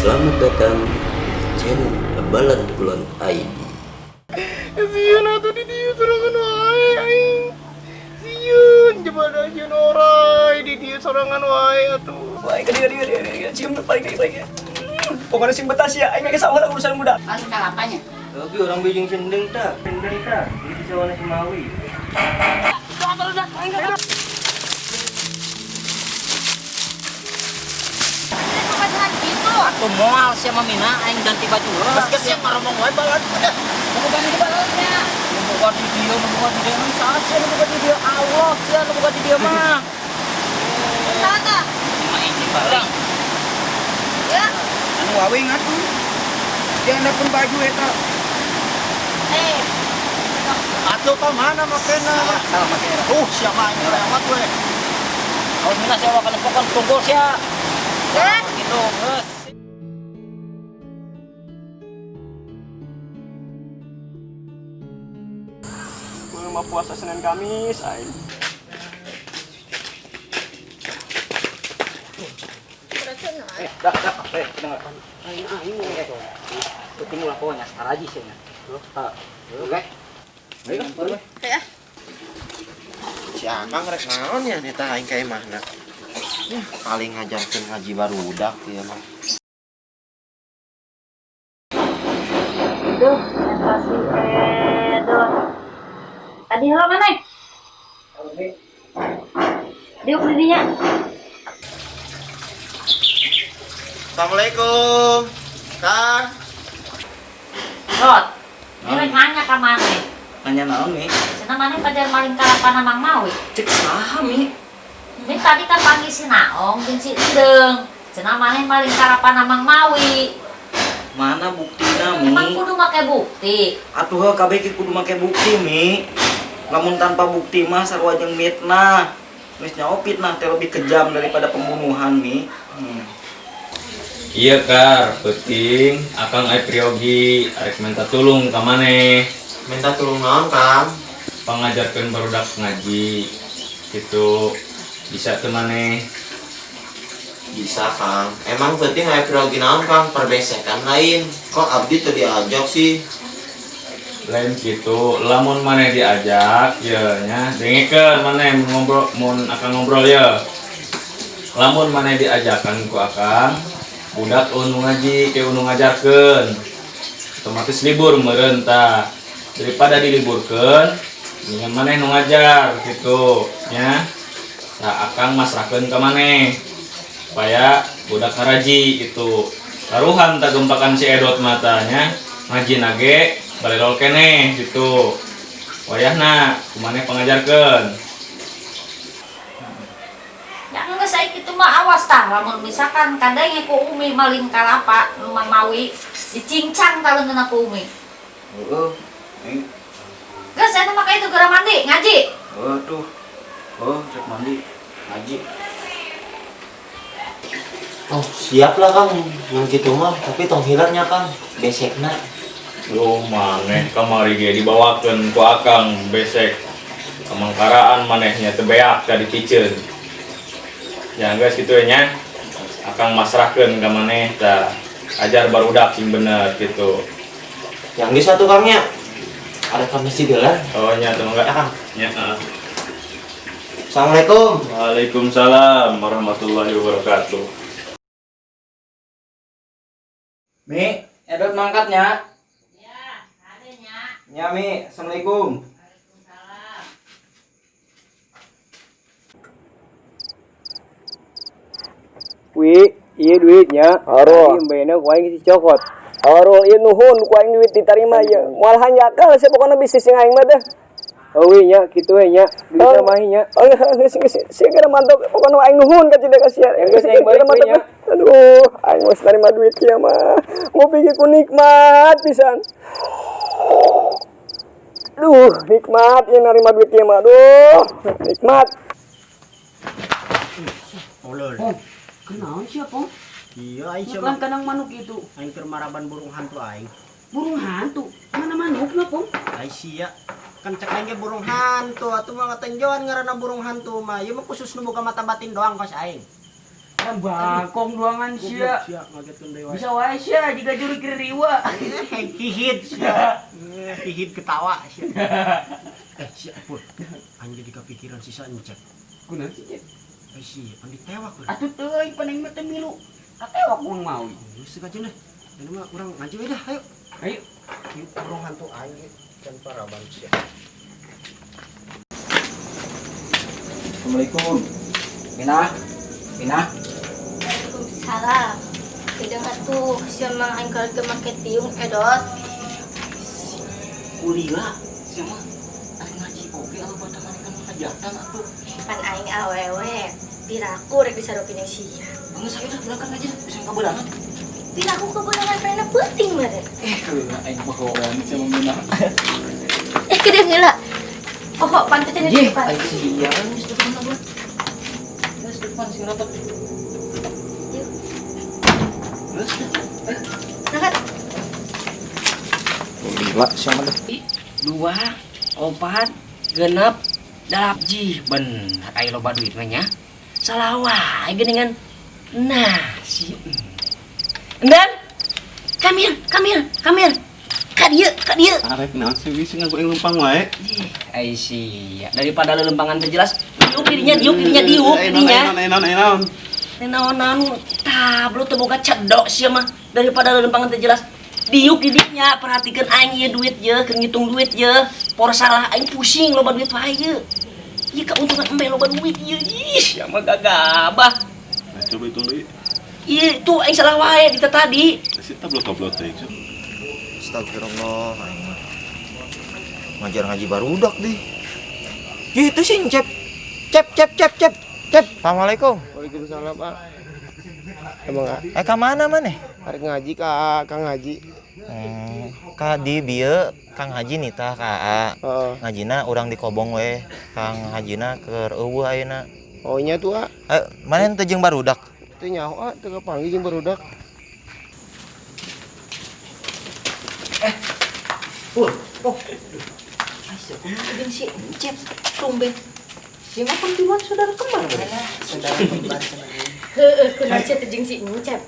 Selamat datang di channel Balad Kulon ID. Sieun atuh di dieu sorangan wae aing. Sieun jebada sieun orai di dieu sorangan wae atuh. Wah, ka dieu dieu dieu dieu cium paling paling paling. Pokoknya sing betah sia, aing geus salah urusan budak. Paling kalapanya. Oke, orang bijing sendeng tak, sendeng tak, di sawana si Mawi. Gitu. Atuh moal sia mah mina aing ganti baju heula. Geus sia ngaromong wae balad udah. Mau ganti baladnya. Nu boga di dieu, nu boga di dieu, nu saha sia nu boga di dieu? Allah sia nu boga di dieu mah. Tata. Lima inci barang. Ya. Anu wawing atuh. Jangan pun baju eta. Eh. Atuh ka mana makena? Salah make era. Siapa aing lewat we. Awas mina sia wakana pokon tunggul sia. Eh. Gitu, geus. Mah puasa Senin Kamis aing. Dah, dah, dengar. Aing aing penting ulah pokoknya saraji sih nya. Oke. Ayo, boleh. Ya. Si Akang rek naon ya neta aing ka imahna. Ya, paling ngajarkeun ngaji barudak ieu mah. Duh, eta si Edot. Tadi heula mana? Diuk di dinya. Assalamualaikum. Kang. Dot. Ini nanya ka maneh. Nanya naon Mi? Cenah maneh pajar maling kalapana Mang Mawi. Cek saha Mi? Ini tadi kan panggil si Naong jeung si Endeng. Cenah maneh maling kalapana Mang Mawi. Mana buktina Mi? Emang kudu make bukti. Atuh heuh kabeh ge kudu make bukti Mi. Lamun tanpa bukti mah sarua jeung mitnah. Geus nyaho fitnah teh lebih kejam daripada pembunuhan Mi. Iya kar, penting akang ai priyogi arek minta tulung ka maneh. Minta tulung naon, Kang? Pangajarkeun barudak ngaji gitu. Bisa teu maneh? Bisa, Kang. Emang penting aya priyogi naon, Kang? Perbesekan lain. Kok abdi teu diajak sih? Lain gitu, lamun maneh diajak ya nya dengekeun maneh mun ngobrol mun akang ngobrol ya. Lamun maneh diajakan ku akang, budak nu ngaji ke nu ngajarkeun. Otomatis libur meureun tah. Daripada diliburkeun, mendingan maneh nu ngajar gitu nya. Tah akang masrahkeun ka maneh supaya budak ngaraji gitu. Taruhan tah gempakan si Edot matanya ngaji nage balelol keneh gitu. Wayahna kumaneh pangajarkeun. Ya geus ai kitu mah awas tah lamun misalkan kadenge ku Umi maling kalapa nu Mang Mawi dicincang tah leungeunna ku Umi. Heeh. Mi. Geus eta mah ka itu geura mandi ngaji. Heuh tuh. Oh, cek mandi. Ngaji. Oh, siap lah, Kang. Mun kitu mah, tapi tong hilangnya, Kang. Besekna. Lu maneh kamari ge dibawakeun ku akang besek. Kamangkaraan manehnya teu beak ka dipiceun. Ya geus kitu nya. Akang masrahkeun ka maneh tah. Ajar barudak sing bener gitu. Yang geus atuh, Kang nya. Ada ka masjid heula. Oh nya teu mangga. Ya, Kang. Nya, heeh. Assalamualaikum. Waalaikumsalam warahmatullahi wabarakatuh. Mi, Edot mangkatnya. Ya, adanya. Nya Mi, assalamualaikum. Waalaikumsalam. Wi, iya duitnya. Aruh. Ieu mbena ku aing si cokot. Aruh, ieu nuhun ku aing duit diterima ieu. Moal hanjakal sia pokona bisnis jeung aing mah teh. Oh wi nya kitu we nya. Duitna mah nya. Oh, geus geus sia geura mantap pokona aing nuhun ka cida ka sia. Geus aing balik we nya. Aduh, aing geus narima duit ieu mah. Ngopi ge ku nikmat pisan. Duh, nikmat ieu narima duit ieu mah. Aduh, nikmat. Tolol. Pong, kenaon sia, Pong? Iya, aing sia Ngeklan kanang manuk itu. Aing keur maraban burung hantu aing. Burung hantu? Mana manukna, Pong? Ai sia. Kan cek aing ge burung hantu atuh mah ngatenjoan ngaranna burung hantu mah. Ieu mah khusus nu boga mata batin doang kos aing. Kan bangkong duangan sia. Sia ngagetkeun deui wae. Bisa wae sia jiga juru kiri riwa. Hihit sia. Hihit ketawa sia. Eh, sia pur. Aing jadi kepikiran sisa encep. Kunaon sih, Cep? Eh, sia pan ditewak we. Atuh teuing pan aing mah teu milu. Katewak mun mau. Geus kajeun deh. Ini mah urang ngaji we dah, ayo. Ayo. Ieu urang hantu aing ge can paraban sia. Assalamualaikum. Minah. Minah. Waalaikumsalam. Beda atuh sia mah aing kalau teu make tiung edot. Kulila sia mah arek ngaji oge anu batangan kan hajatan atuh. Pan aing awewe. Piraku rek disarukeun jeung sia. Geus ayo dah berangkat ngaji bisa kaberangan. Piraku keberangan karena penting meureun. Eh, kulila aing bohongan sia mah Minah. Eh kedeung heula. Oh, kok pantatnya di Yeh, depan. aing sia geus depan lah. Geus depan sing rapat. Yuk. Geus dah. Berangkat. Kulila sia mah dah. 2, 4, 6, 8 jih bener aya loba duit mah nya. Salah wae geuningan. Nah, si Endan. Come here, come here, come here. Ka dieu, ka dieu. Arek naon sih wis ngaku lempang wae. Ih, ai sia. Daripada lelempangan teu jelas, diuk didinya, diuk didinya, diuk Eh, didinya. naon, eh, naon, eh, naon. Naon-naon tablo teu boga cedok sia mah daripada lelempangan teu jelas. Diuk didinya, perhatikan aing ieu duit ye, keur ngitung duit ye. Por salah aing pusing loba duit wae ye. Ieu keuntungan embe loba duit ye. Ih, sia mah gagabah. Nah, coba hitung deui. Ieu tuh aing salah wae di tadi. Si tablo-tablo teh. Astagfirullah, aing mah. Ngajar ngaji barudak deh. Gitu sih, Cep. Cep, cep, cep, cep. Cep. Assalamualaikum. Waalaikumsalam, Pak. Emang ah, Eh, ka mana maneh? arek ngaji ka Kang Haji. Ka di bieu Kang Haji nitah ka AA. Heeh. Ngajina urang di kobong we. Kang Hajina keur eueuh ayeuna. Oh nya tuh ah. Eh, maneh teu jeung barudak? Teu nyaho ah, teu kapanggih jeung barudak. Pur. Oh. Aisyah, kumaha jeung si Encep? Tumben. Si mah kan tiluan saudara kembar. Saudara kembar cenah. Heeh, kunaon sia teh jeung si Encep.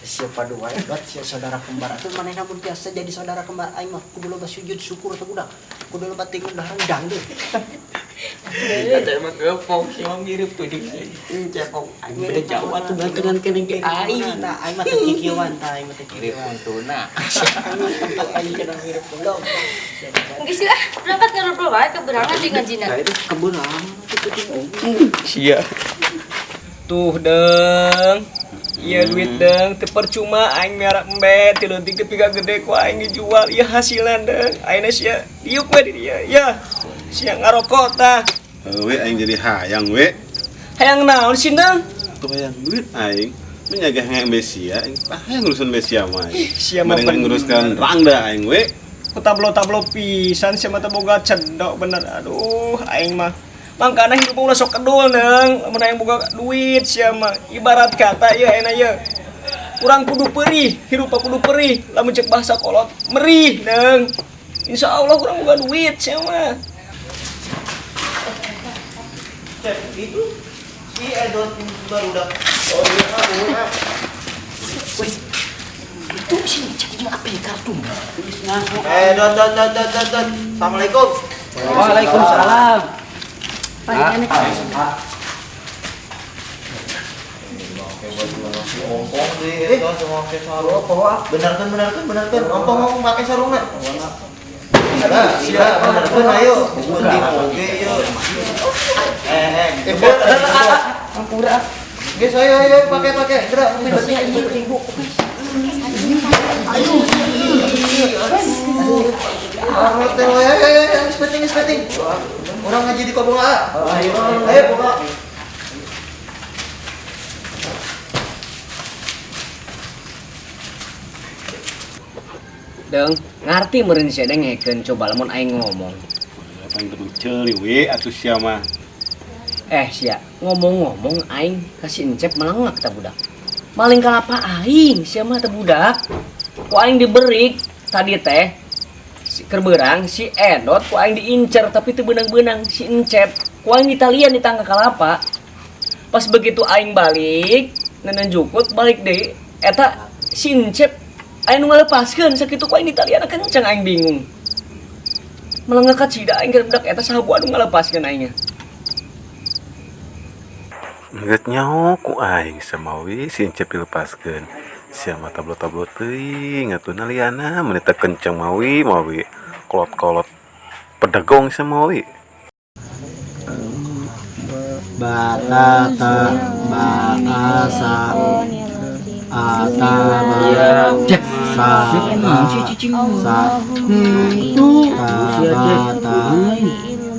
Siapa dua hebat sia saudara kembar atuh manehna mun biasa jadi saudara kembar aing mah kudu loba sujud syukur teh budak. Kudu loba tingu rendang deh. Eta emang gepong sih mah mirip tuh jeung si Encep. Aing beda jauh atuh gantengan keneh ge aing. Tah aing mah teu kikieuan tah aing mah teu Mirip kikieuan. untuna. Aing mah tentu aing cenah mirip belum. Geus ah, berangkat ngobrol wae keberangan di ngajina. Kebeurang Sia. Tuh deng. Iya duit deng, teu percuma aing miara embe, ti leutik teu piga gede ku aing dijual. Ieu hasilna deng. Ayeuna sia diuk we di dieu. Ya. Sia ngarokok tah. We aing jadi hayang we. Hayang naon sih deng? Tuh hayang duit aing. Menjaga hayang besia aing. Tah hayang ngurusan besia mah aing. Sia mah Mending nguruskan rangda aing we. Ku tablo-tablo pisan sia mah teu boga cedok bener. Aduh, aing mah mangkana hidup ulah sok kedul neng, lamun aing boga duit sia mah. Ibarat kata ieu enak ieu. Urang kudu perih, hidup kudu perih. Lamun cek bahasa kolot, merih neng. Insya Allah urang boga duit sia mah. Cep, itu si Edot barudak. Oh iya, ah, nuhun, ah. Itu sih cek jeung apa kartu. Eh, dot, dot, dot, dot, dot, dot. Assalamualaikum. Waalaikumsalam. Ompong deh, Edot sama pakai sarung. Benarkan, benarkan, benarkan. Ompong ngomong pakai sarungna. Nah, iya, benarkan ayo. Penting oge yuk. Eh, eh, ampura. Guys, ayo, ayo, pakai, pakai. Gerak, penting, penting. Ayo. Aduh. Ayo, ayo, ayo, penting, penting. Orang ngaji di kobong A. Ayo, ayo. Deng, ngarti meureun sia dengekeun coba lamun aing ngomong. Apa yang kudu ceuli we atuh sia mah. Eh sia, ngomong-ngomong aing kasih Encep melengak ta budak. Maling kalapa aing sia mah teh budak. Ku aing diberik tadi teh si keur beurang si Edot ku aing diincer tapi teu beunang-beunang si Encep. Ku aing ditalian di tangga kalapa. Pas begitu aing balik, nenen jukut balik deui, eta si Encep aya nu ngalepaskeun sakitu ku aing ditalian kenceng, aing bingung. Malah ngakacida aing ka budak eta, saha bu anu ngalepaskeun aingnya. Geus nyaho ku aing samawi si Encep dilepaskeun. Sia mah tablo-tablo teuing atuh naliana mun teu kenceng mawi mawi kolot-kolot pedegong samawi. Batata baasa ata sa sa itu bata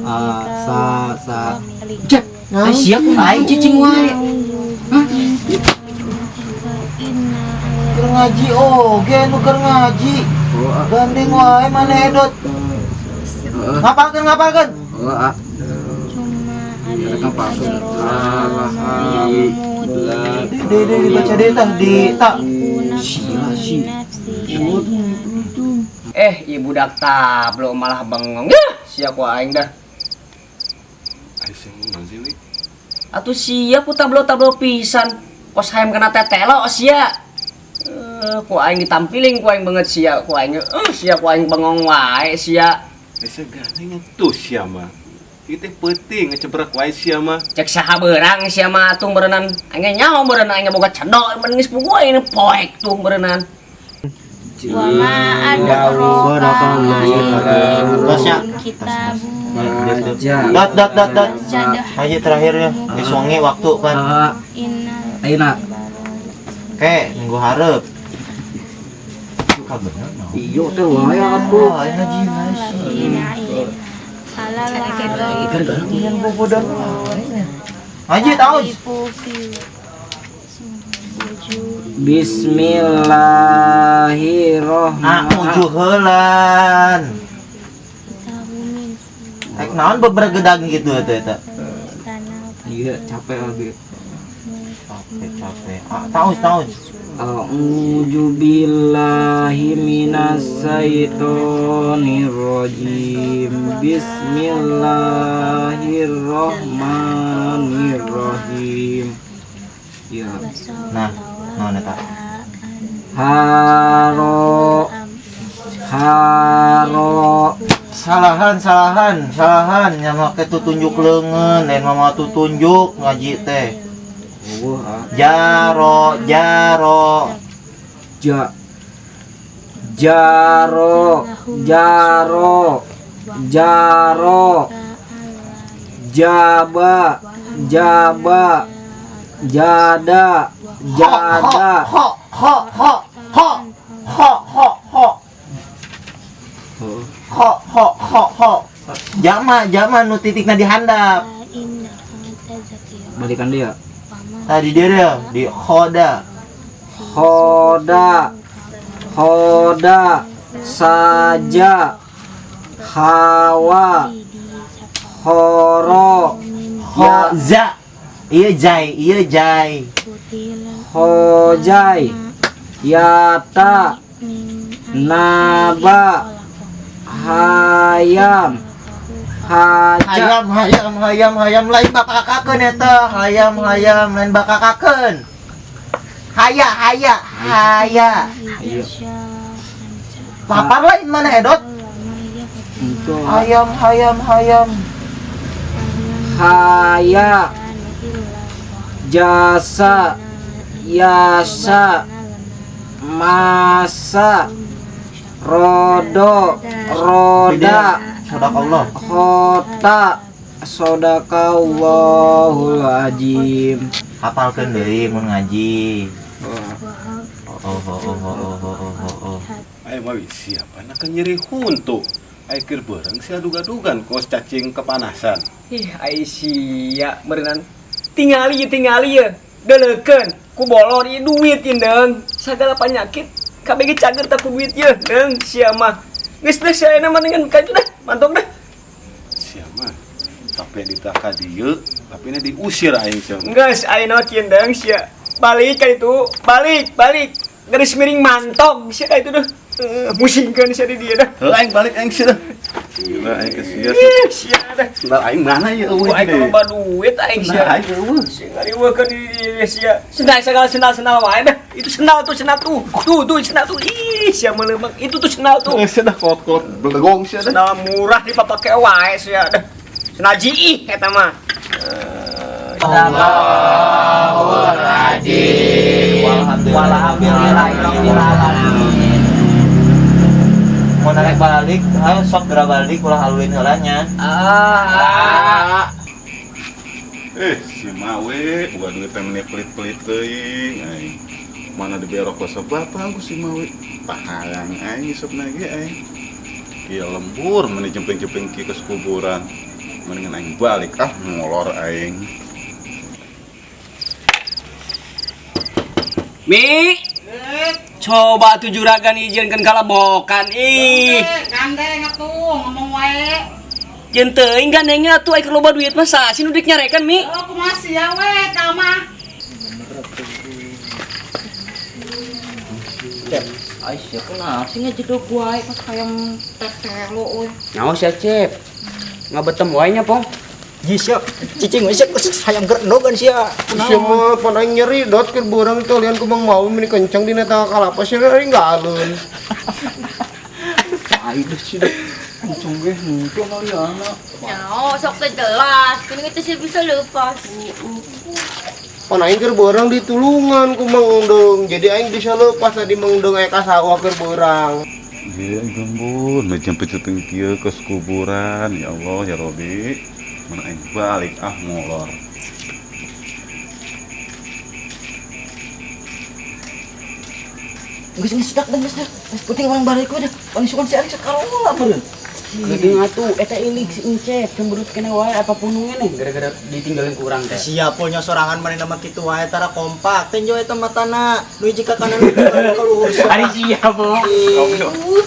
asa sa. Cep, ai sia kumaha aing cicing wae. Keur ngaji oge nu keur ngaji. Gandeng wae mana edot. Ngapalkeun, ngapalkeun. Oh, ah. Di di dibaca deh tah di tak. Sia si. Eh, ieu budak tablo malah bengong. Yah, sia ku aing dah. Ai sia naon sih, Wi? Atuh sia ku tablo-tablo pisan. Kos hayam kena tetelo sia. Eh, ku aing ditampiling ku aing banget sia ku aing. Eh, sia ku aing bengong wae sia. Ai sia gandeng atuh sia mah. Ieu teh peuting ngecebrak wae sia mah. Cek saha beurang sia mah atuh berenang. Aing nyaho berenang aing boga cendol geus puguh aing poek tuh berenang. Wa ma adraka Tosnya. kitab. Dot dot dot dot. Ayo terakhir ya. Geus wangi waktu kan. Ayeuna. Oke, minggu hareup. Kabener naon? Iyo teh wae atuh. Ah, aing ngaji ngaji. Bobodan wae. Ngaji tahu. Bismillahirrahmanirrahim. Ah, mujuh heulan. Rek naon bebergedag gitu eta eta. Iya, capek lagi. Capek capek. Ah, tahu tahu. A'udzu billahi minasyaitonir rajim. Bismillahirrahmanirrahim. Ya. Nah, naon eta? Haro haro. Salahan, salahan, salahan nya make tutunjuk leungeun, lain mah tutunjuk ngaji teh. Eueuh ah. Jaro, jaro. Ja jaro jaro jaro jaba jaba jada jada. Ho ho ho ho ho ho ho ho ho ho ho. Jama jama nu titikna di handap. Balikan dia. Tadi dia dia di khoda. Khoda khoda saja hawa horo ya. Khoza. Iya jai, iya jai. Hojai yata naba hayam haja. Hayam hayam hayam hayam lain bakakakeun eta. Hayam hayam lain bakakakeun. Haya haya haya. Papar lain mana edot? Itu. Hayam hayam hayam. Haya jasa yasa masa rodo roda. Sadaqallah. Kota sodakallahul azim. Hafalkeun deui mun ngaji. Oh oh oh oh oh oh oh oh oh. Ai mawi siapa nak nyeri huntu. Ai keur beurang sia duga-dugan kos cacing kepanasan. Ih, ai sia meureunan. Tingali ye tingali ye. Deuleukeun ku bolor ieu duit ieu deung. Sagala penyakit kabeh ge cager tak ku duit ye deung sia mah. Geus deh sia ayeuna mah dengan ka itu dah, mantong dah. Sia mah sampai ditaka dieu tapi ini diusir aing sia. Geus ayeuna mah kieu deung sia. Balik ka itu, balik, balik. Garis miring mantong sia ka itu dah. Eh, musingkeun sia di dieu dah. Heuh aing balik aing sia dah. Gila aing ke sia. Sia dah. Sendal aing mana ya eueuh. Aing loba duit aing sia. Nah, aing eueuh. Sia ngariweukeun di di sia. Sendal segala sendal-sendal wae dah. Itu sendal tuh, sendal tuh. Tuh, tuh sendal tuh. Ih, sia meuleumang. Itu tuh sendal tuh. Sia dah kolot-kolot belegong sia dah. Sendal murah dipapake wae sia dah. Sendal GI eta mah. Allahul azim. Walhamdulillahirabbil alamin. Mau narik balik, ayo sok geura balik ulah haluin heula nya. Ah. Si Mawe, boga duit teh meni pelit-pelit teuing aing. Mana diberok ku sok bapak ku si Mawe. Pahayang aing isupna ge aing. Ieu lembur meni jempling-jempling kieu ke kuburan. Mendingan aing balik ah ngolor aing. Mi, coba tuh juragan izinkan kalabokan ih. Gandeng atuh ngomong wae. Jeung teuing gandengnya atuh aing loba duit mah saha sih nu deuk nyarekan Mi? Oh, kumaha sia we tah mah. Cep, ai sia kunaon sih ngejedog wae pas hayang Teteh lo euy. Nyaho sia Cep. Ngabetem wae nya, Pong. Ji sia, cicing we sia hayang gerendogan sia. Sia mah pan aing nyeri dot keur beurang teh lian ku Mang Mawi meni kenceng dina tangga kalapa sia aing galun. Tai deh sia. Kenceng ge henteu maliana. Nyaho sok teh jelas, geuning teh sia bisa lepas. Pan aing keur beurang ditulungan ku Mang Endeng. Jadi aing bisa lepas tadi Mang Endeng aya ka sawah keur beurang. Ieu lembur meni jempling-jempling kieu ke kuburan. Ya Allah ya Robi. Mana aing balik ah ngolor. Geus geus dak geus dak. Geus penting urang balik we dah. Pangisukan si Arik sakarola meureun. Geuning atuh eta ilig si Encep cemberut keneh wae apa punungnya nih gara-gara ditinggalin ku urang teh. Sia pulnya sorangan manehna mah kitu wae tara kompak. Tenjo eta matana nu hiji ka kanan nu ka luhur. Ari sia, Po.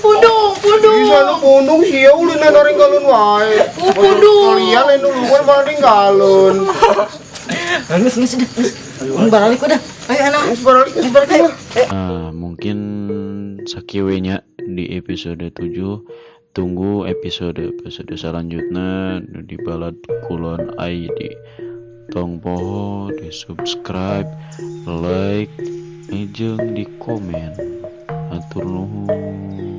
Pundung, pundung. Bisa nu pundung sia uluna naring galun wae. Pundung. Kalian lain nulungan malah ninggalun. Geus geus dah. Urang balik we dah. Ayo anak. Geus balik, geus balik lah. Nah, mungkin sakieu we nya di episode 7. Tunggu episode-episode selanjutnya di Balad Kulon ID. Tong poho di subscribe, like, jeung di komen. Atur nuhun.